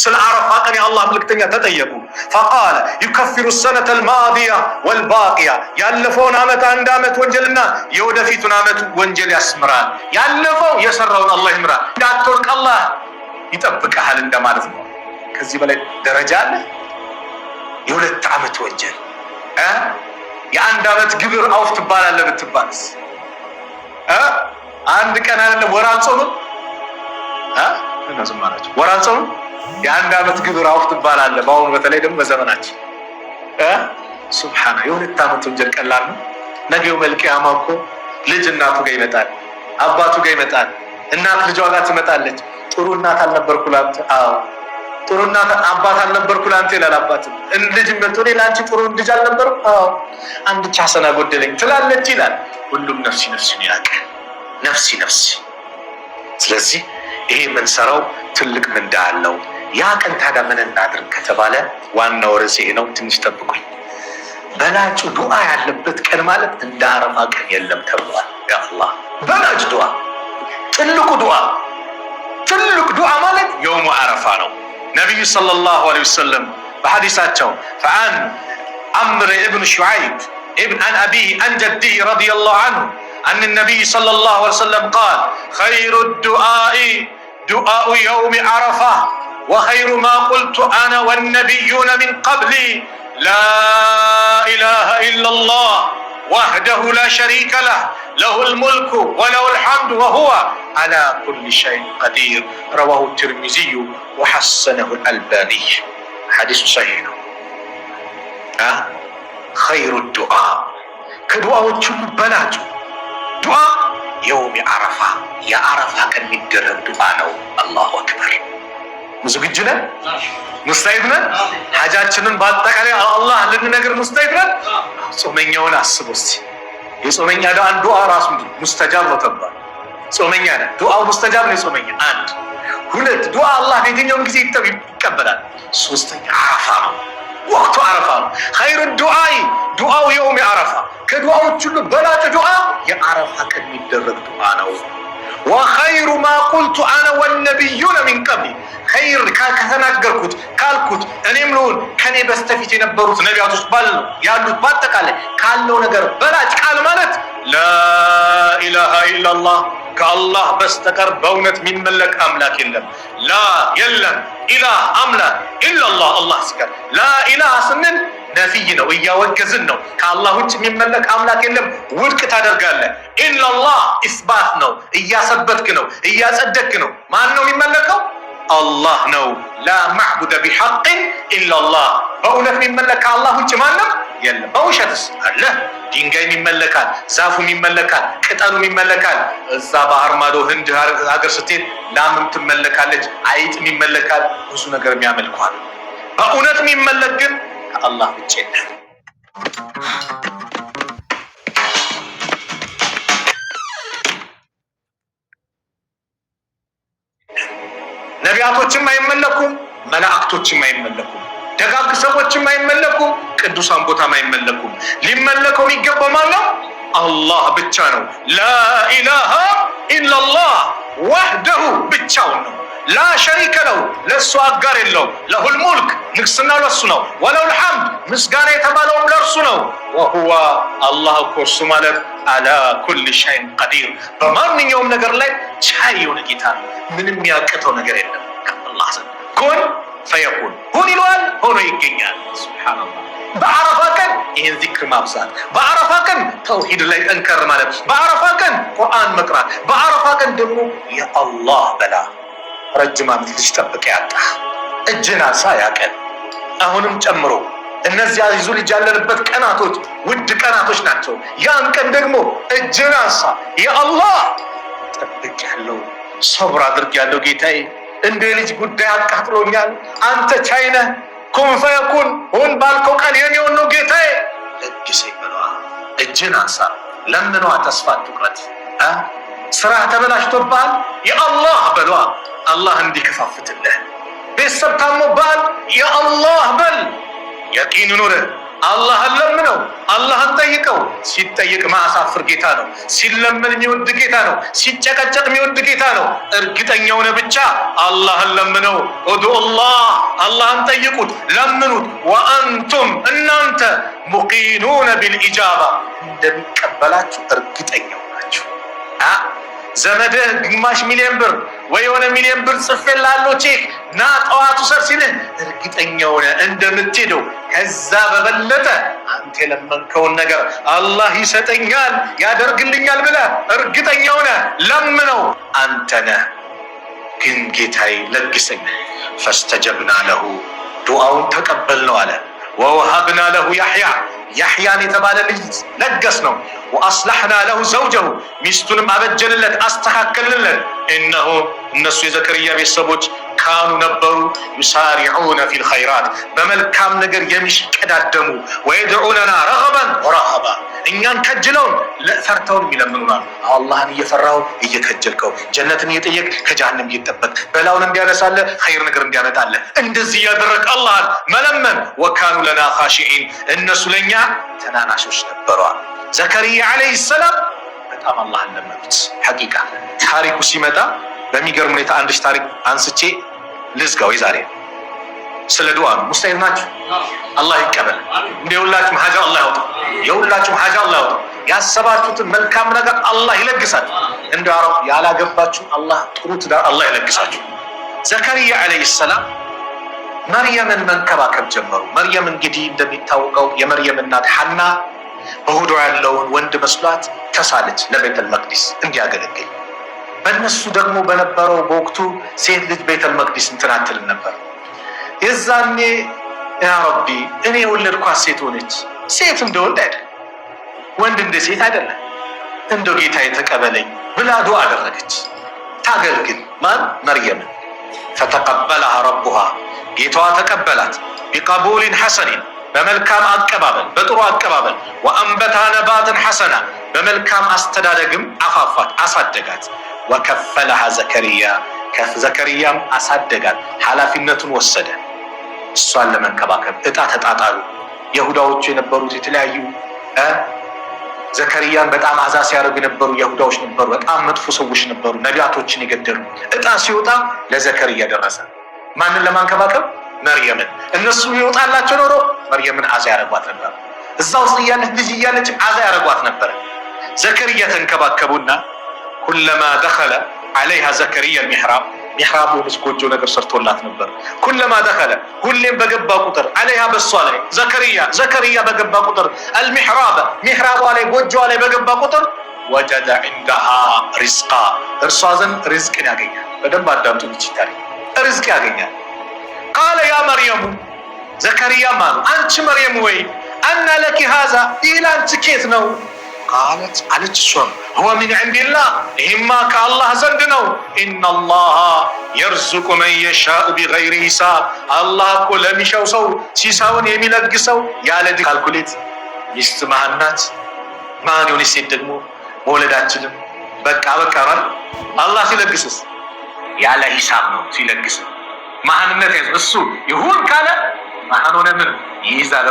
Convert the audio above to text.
ስለ አረፋ ቀን የአላህ መልክተኛ ተጠየቁ። فقال يكفر السنة الماضية والباقية፣ ያለፈውን ዓመት አንድ ዓመት ወንጀልና የወደፊቱን ዓመት ወንጀል ያስምራል። ያለፈው የሰራውን አላህ ይምራል። እንዳትወድቅ አላህ ይጠብቅሃል እንደማለት ነው። ከዚህ በላይ ደረጃ አለ? የ2 ዓመት ወንጀል፣ የአንድ ዓመት ግብር አውፍ ትባላለህ ብትባልስ? አንድ ቀን አይደለም ወር አልጾምም፣ ወር አልጾምም፣ የአንድ ዓመት ግብር አውፍ ትባላለህ። በአሁኑ በተለይ ደግሞ በዘመናችን ሱብሓና የ2 ዓመት ወንጀል ቀላል ነው። ነገው መልቂያማ እኮ ልጅ እናቱ ጋር ይመጣል፣ አባቱ ጋር ይመጣል፣ እናት ልጇ ጋር ትመጣለች። ጥሩ እናት አልነበርኩ ላንተ፣ አዎ ጥሩ እናት አባት አልነበርኩ ላንተ ይላል። አባት ልጅ መጥቶ እኔ ላንቺ ጥሩ ልጅ አልነበርኩ፣ አዎ አንድ ሐሰና ጎደለኝ ትላለች ይላል። ሁሉም ነፍሲ ነፍሲን ያውቃል። ነፍሲ ነፍሲ። ስለዚህ ይሄ የምንሰራው ትልቅ ምንዳ አለው። ያ ቀን ታዲያ ምን እናድርግ ከተባለ ዋናው ርዕስ ይሄ ነው። ትንሽ ጠብቁኝ። በላጩ ዱዓ ያለበት ቀን ማለት እንደ አረፋ ቀን የለም ተብሏል። ያ አላህ በላጭ ዱዓ፣ ትልቁ ዱዓ፣ ትልቅ ዱዓ ማለት የውሙ አረፋ ነው። ነቢዩ صلى الله عليه وسلم በሐዲሳቸው فعن عمرو بن شعيب ابن عن أبيه عن جده رضي الله عنه أن النبي صلى الله عليه وسلم قال خير الدعاء دعاء يوم عرفة وخير ما قلت أنا والنبيون من قبلي لا إله إلا الله وحده لا شريك له له الملك وله الحمد وهو على كل شيء قدير رواه الترمذي وحسنه الألباني حديث صحيح ነው። خير الدعاء ከዱዓዎች ሁሉ በላጩ ዱዓ يوم عرفة የአረፋ ቀን የሚደረግ ዱዓ ነው። الله أكبر። ዝግጁ ነን? مستعد ነን? ሐጃችንን በአጠቃላይ አላህ ልንነግር مستعد ነን? ጾመኛውን አስቦ እስቲ የጾመኛ ዱዓ ራሱ مستجاب ነው ተብሏል። ጾመኛ ነን፣ ዱዓው مستجاب ነው የጾመኛ አንድ። ሁለት ዱዓ አላህ በየትኛውም ጊዜ ይቀበላል። ሶስተኛ አረፋ ነው፣ ወቅቱ አረፋ ነው። خير الدعاء دعاء يوم عرفة ከዱዓዎች ሁሉ በላጭ ዱዓ የአረፋ ቀን የሚደረግ ዱዓ ነው። وخير ما قلت أنا والنبيون من قبلي ኸይር ከተናገርኩት ካልኩት እኔም ልሁን ከኔ በስተፊት የነበሩት ነቢያቶች ያሉት በአጠቃላይ ካለው ነገር በላጭ ቃል ማለት لا إله إلا الله ከአላህ በስተቀር በእውነት የሚመለክ አምላክ የለም። لا የለም إله አምላክ إلا الله አላህ ሲቀር لا إله ስንል نفي ነው፣ እያወገዝን ነው። ከአላህ ውጭ የሚመለክ አምላክ የለም፣ ውድቅ ታደርጋለህ። إلا الله إثبات ነው፣ እያሰበትክ ነው፣ እያጸደክ ነው። ማን ነው የሚመለከው? አላህ ነው። لا معبود بحق إلا الله በእውነት የሚመለክ ከአላህ ውጭ ማንም የለም። በውሸትስ አለ። ድንጋይም ይመለካል፣ ዛፉም ይመለካል፣ ቅጠሉም ይመለካል። እዛ ባህር ማዶ ህንድ ሀገር ስትሄድ ላምም ትመለካለች፣ አይጥም ይመለካል፣ ብዙ ነገር የሚያመልከዋል። በእውነት የሚመለክ ግን ከአላህ ውጭ የለም። ነቢያቶችም አይመለኩም፣ መላእክቶችም አይመለኩም፣ ደጋግ ሰዎችም አይመለኩም፣ ቅዱሳን ቦታም አይመለኩም። ሊመለከው የሚገባው ማን ነው? አላህ ብቻ ነው። لا إله إلا الله وحده ብቻውን ነው። لا شريك له ለእሱ አጋር የለውም። له الملك ንግስናው ለእሱ ነው። وله الحمد ምስጋና የተባለውም ለእርሱ ነው። وهو አላህ እኮ እሱ ማለት على كل شيء قدير በማንኛውም ነገር ላይ ቻይ የሆነ ጌታ ነው። ምንም ያቅተው ነገር የለም። ከአላህ ዘንድ كن فيكون ሁን ይለዋል፣ ሆኖ ይገኛል። سبحان الله። በአረፋ ቀን ይህን ዚክር ማብዛት፣ በአረፋ ቀን ተውሂድ ላይ ጠንከር ማለት፣ በአረፋ ቀን ቁርአን መቅራት፣ በአረፋ ቀን ደግሞ የአላህ በላ ረጅም ዓመት ልጅ ጠብቀ ያጣ እጅን አንሳ ያቀን አሁንም ጨምሮ እነዚያ ይዙ ልጅ ያለንበት ቀናቶች ውድ ቀናቶች ናቸው። ያን ቀን ደግሞ እጅን አንሳ የአላህ ጠብቅ ያለው ሰብር አድርግ ያለው ጌታዬ፣ እንደ ልጅ ጉዳይ አቃጥሎኛል። አንተ ቻይነህ ኩን ፈየኩን ሁን ባልከው ቃል የሚሆን ነው ጌታዬ፣ ለግሰኝ በለዋ። እጅን አንሳ ለምኗ፣ ተስፋ ትቁረጥ። ስራ ተበላሽቶብሃል፣ የአላህ በሏ፣ አላህ እንዲከፋፍትልህ። ቤተሰብ ታሞብሃል፣ የአላህ በል። የቂን ኑርህ፣ አላህን ለምነው፣ አላህን ጠይቅ። ጠይቀው። ሲጠይቅ ማያሳፍር ጌታ ነው። ሲለመን የሚወድ ጌታ ነው። ሲጨቀጨቅ የሚወድ ጌታ ነው። እርግጠኛ ሆነ ብቻ አላህን ለምነው። ادعوا الله አላህን ጠይቁት፣ ለምኑት። وأنتم እናንተ موقنون بالإجابة እንደሚቀበላችሁ እርግጠኛው ናችሁ። ዘመድህ ግማሽ ሚሊዮን ብር ወይ የሆነ ሚሊዮን ብር ጽፌልሃለሁ ቼክ ና ጠዋቱ ሰር ሲልህ እርግጠኛ ሆነ እንደምትሄደው ከዛ በበለጠ አንተ የለመንከውን ነገር አላህ ይሰጠኛል ያደርግልኛል ብለህ እርግጠኛ ሆነ ለምነው። አንተ ነህ ግን ጌታዬ ለግሰኝ። فاستجبنا له ዱዓውን ተቀበልነው አለ። ووهبنا له يحيى ያሕያን የተባለ ልጅ ለገስነው። وأصلحنا له زوجه ሚስቱንም አበጀንለት አስተካከልንለት። إنه እነሱ የዘከርያ ቤተሰቦች كانوا ነበሩ يسارعون في الخيرات በመልካም ነገር የሚሽቀዳደሙ ويدعوننا رغبا ورهبا እኛን ከጅለውን ፈርተውን የሚለምኑናል። አላህን እየፈራው እየከጀልከው ጀነትን እየጠየቅ ከጀሃነም እየጠበቅ በላውን እንዲያነሳለ ኸይር ነገር እንዲያመጣለ እንደዚህ እያደረግ አላህን መለመን። وكانوا لنا خاشعين እነሱ ለእኛ ተናናሾች ነበረዋል። ዘከርያ عليه السلام በጣም አላህን ለመኑት። حقيقة ታሪኩ ሲመጣ በሚገርም ሁኔታ አንድሽ ታሪክ አንስቼ ልዝጋው። የዛሬ ስለ ዱዓ ነው። ሙስተሂድ ናችሁ። አላህ ይቀበል። እንደ የሁላችሁም ሀጃ አላህ ያውጣ። የሁላችሁም ሀጃ አላህ ያውጣ። ያሰባችሁትን መልካም ነገር አላህ ይለግሳችሁ። እንደ አረብ ያላገባችሁ አላህ ጥሩ ትዳር አላህ ይለግሳችሁ። ዘከርያ عليه السلام መርየምን መንከባከብ ጀመሩ። መርየም እንግዲህ እንደሚታወቀው የመርየም እናት ሐና በሆዷ ያለውን ወንድ መስሏት ተሳለች ለቤተል መቅዲስ እንዲያገለግል። በእነሱ ደግሞ በነበረው በወቅቱ ሴት ልጅ ቤተል መቅዲስ እንትን አትልም ነበር። የዛኔ يا ربي እኔ የወለድኳት ሴት ሆነች። ሴት እንደ ወንድ አይደለም፣ ወንድ እንደ ሴት አይደለም። እንደው ጌታ የተቀበለኝ ብላ ዱዓ አደረገች። ታገልግል ማን መርየምን። فتقبلها ربها ጌታዋ ተቀበላት። بقبول حسن በመልካም አቀባበል በጥሩ አቀባበል። وأنبتها نباتا حسنا በመልካም አስተዳደግም አፋፋት አሳደጋት። وكفلها زكريا ዘከርያም አሳደጋት፣ ኃላፊነቱን ወሰደ እሷን ለመንከባከብ። እጣ ተጣጣሉ። የሁዳዎቹ የነበሩት የተለያዩ ዘከርያን በጣም አዛ ሲያደርጉ የነበሩ የሁዳዎች ነበሩ። በጣም መጥፎ ሰዎች ነበሩ፣ ነቢያቶችን የገደሉ። እጣ ሲወጣ ለዘከርያ ደረሰ። ማንን ለማንከባከብ? መርየምን። እነሱ ይወጣላቸው ኖሮ መርየምን አዛ ያደረጓት ነበር። እዛ ውስጥ እያለች ልጅ እያለች አዛ ያደረጓት ነበር። ዘከርያ ተንከባከቡና كلما دخل عليها زكريا المحراب ሚሕራብ የሆነች ጎጆ ነገር ሰርቶላት ነበር። كلما دخل ሁሌም በገባ ቁጥር عليها በሷ ላይ ዘከርያ ዘከርያ በገባ ቁጥር المحراب ሚሕራቧ ላይ ጎጆዋ ላይ በገባ ቁጥር وجد عندها رزقا እርሷ ዘንድ ሪዝቅን ያገኛል። በደንብ አዳምጡ። ይቺ ሪዝቅ ያገኛል። قال يا مريم ዘከርያም አሉ አንቺ መርየም ወይ أنى لك هذا ይህ ለአንቺ ኬት ነው? قالت አለች እሷም هو من عند الله ይህማ ከአላህ ዘንድ ነው። إن الله يرزق من يشاء بغير حساب አላህ እኮ ለሚሻው ሰው ሲሳውን የሚለግሰው ያለ calculate። ሚስት መሀን ናት። መሀን የሆነች ሴት ደግሞ መውለዳችንም በቃ በቃ አላህ ሲለግስስ ያለ ሂሳብ ነው ሲለግስ መሀንነት ያዝ እሱ ይሁን ካለ መሀን ሆነ ምን ይይዛል።